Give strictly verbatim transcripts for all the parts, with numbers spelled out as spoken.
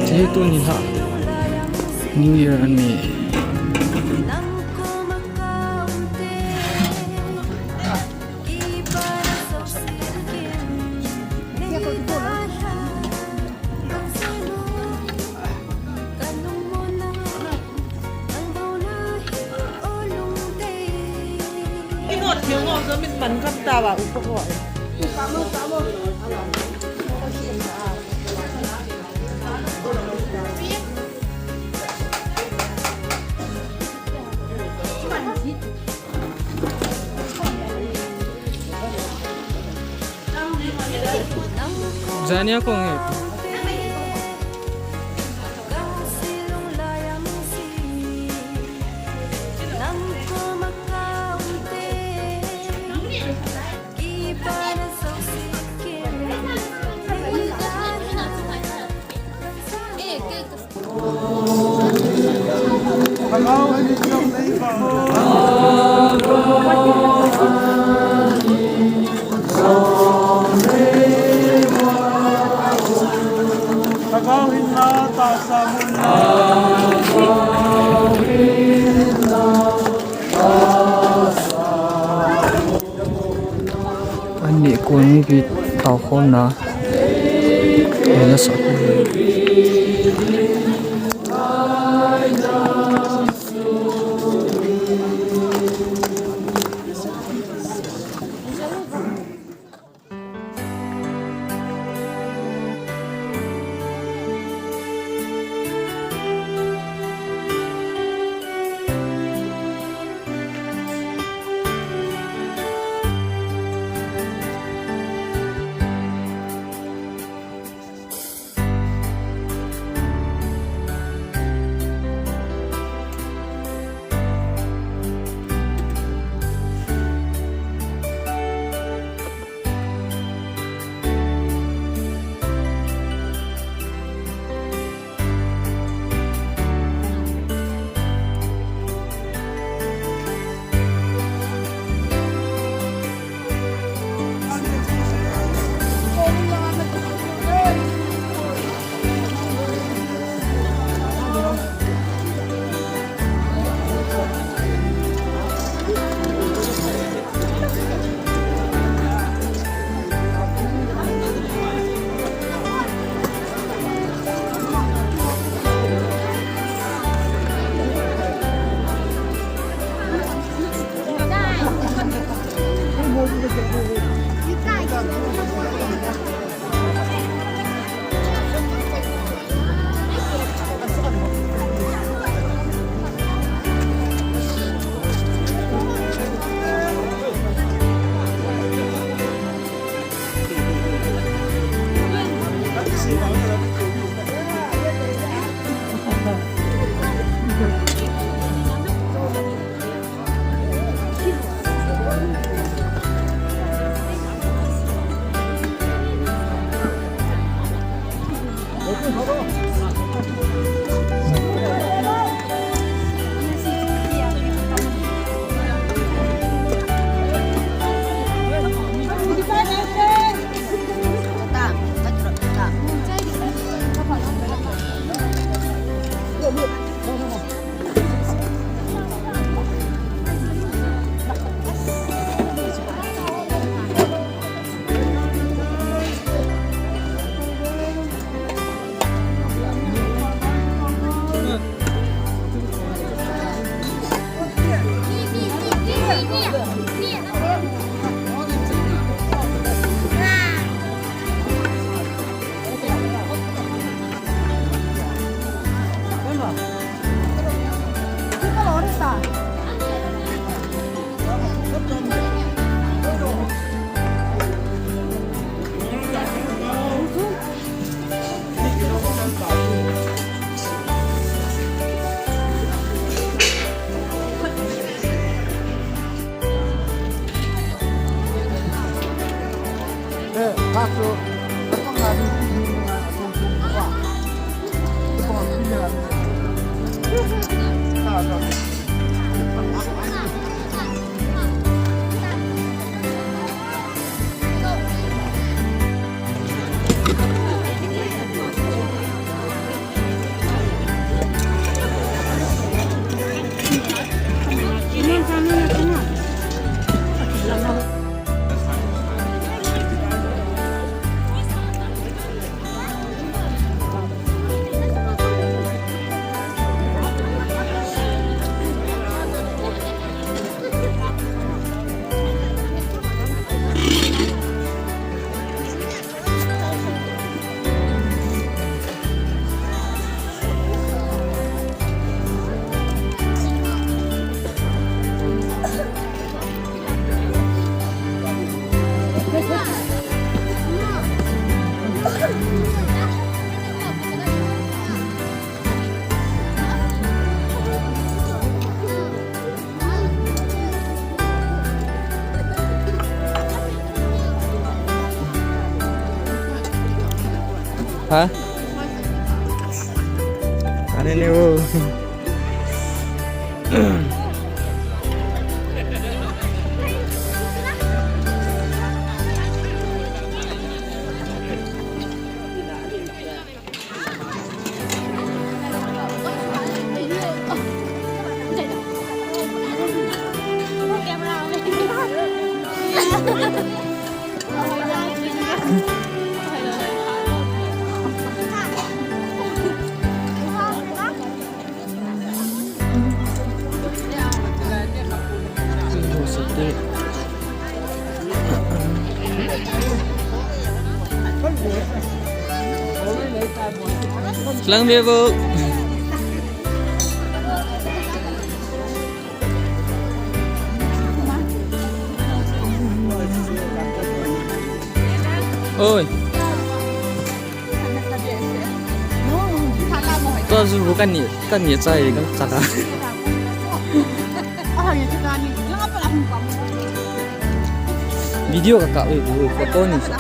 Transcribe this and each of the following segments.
Hiche hi tuni lha New Year ani. Jania kong e. Ani kon mipi tao khomna. Ela sa. Ha? Ane ne wo. Lang bebo. Oi. Tua zu bu kani, kani chai kan chaka. Video ka ka, oi, bu photo ni sa.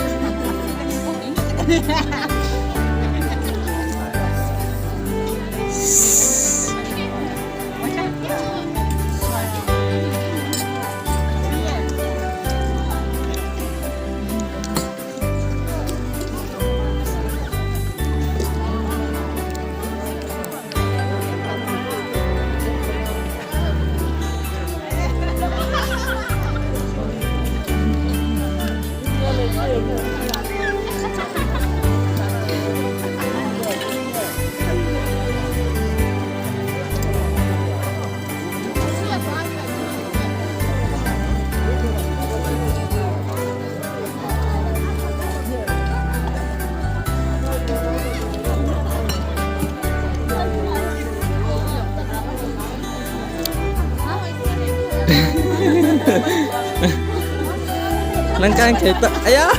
Nang kan kita, aya.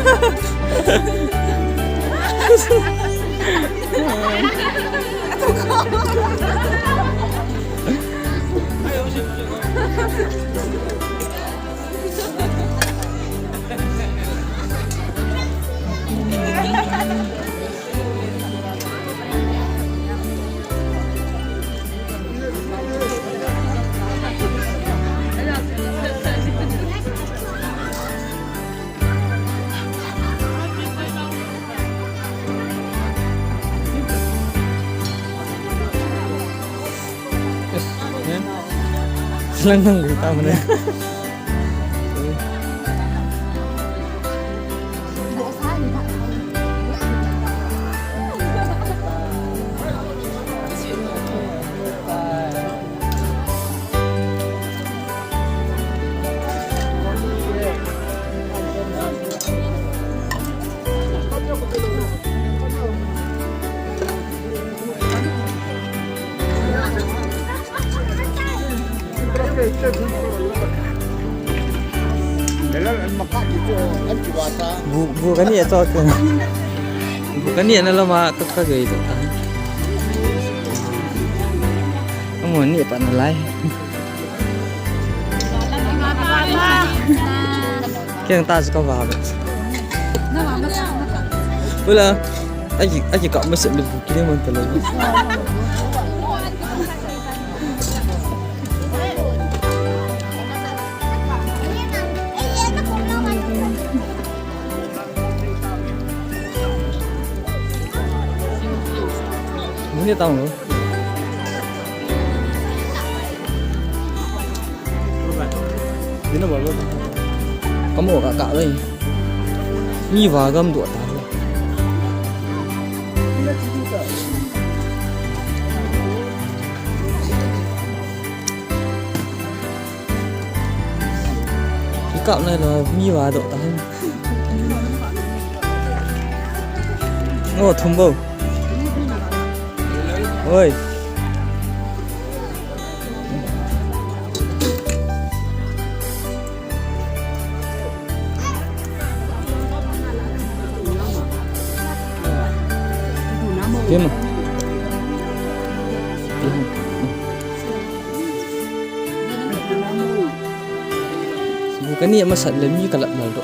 Lang nang kita mana? Bu, bu kani a chok. Bu kani a na lama ka, ka gei to ta. Amo ni pa na lai. Keng ta ka va. Hola. Aki, aki kap masat le bu kini man talo. Muni tang lo. Dina ba lo. Kamu ka ka lo. Mi va gam do ta. Kap nai lo, mi va do ta. Ngo thum bo. Oi. Kema. Bu kani masat le mi kalat lal do.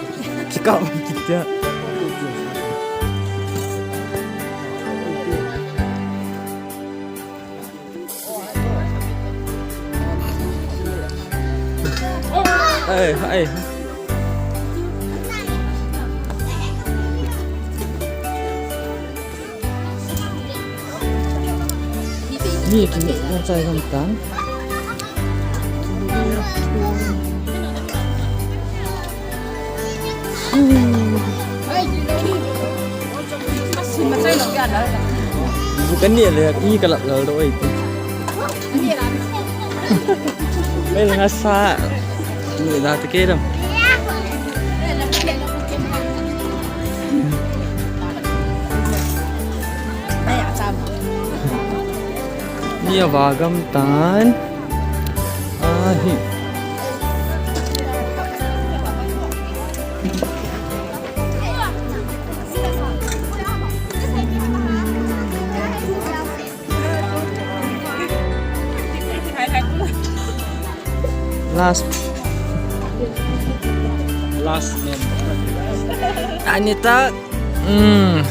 Kikap kitia. Ai, ai. Ni ki ni na chai gam tan. Bu kani le, mi kalat lal do ai. Mel ngasa. Ni da te ke dam. Ni a va gam tan. Ahi. Last. Last name. Anita. Mm.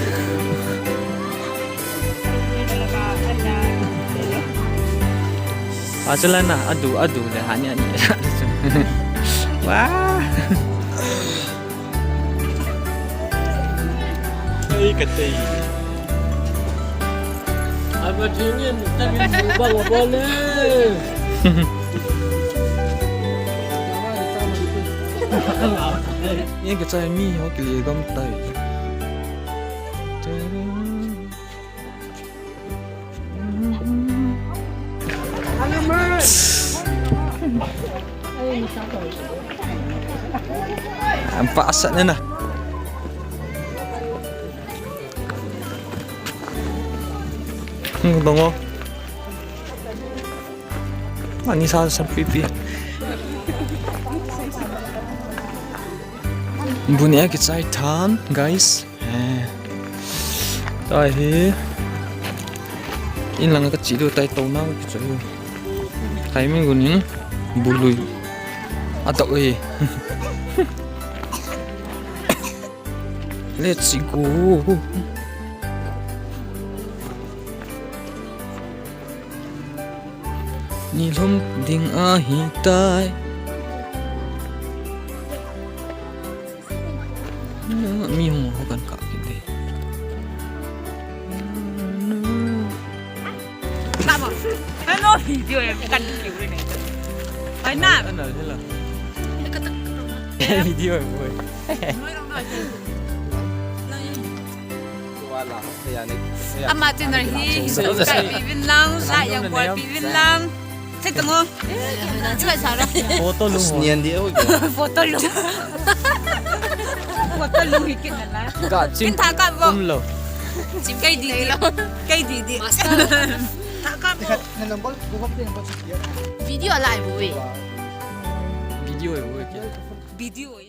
Achu lana, adu, adu le hani ani. Wah. Ei, ka tei. Ama thingin, tamin bang bang le. Ye ka chai mi ho kile gam tai. Ang paasa na na. Hmm, bango. Ani sa sa pipi. Buni a kichai than, guys. Eh. Tai hi. In lang ka chi do tai to na ka chi do. Khai min gun in bului. A to e. Let's go. Ni lhom ding ahi tai. Mi hung ho kan kap kit ding. Hello, video em kan kiu le nei. Ai na. Ana hela. Video em boy. Ama channel hi subscribe pi vin lang, like jong bol pi vin lang. Sei tong o. Sei sa ra. Photo lung ho. Nian di o. Photo lung. Photo lung hi kin na la. Ka chim. Kin tha ka bo. Um lo. Chim kai di di. Kai di di. Master. Tha ka bo. Na number, Google Pay number. Video live we. Video live we. Video.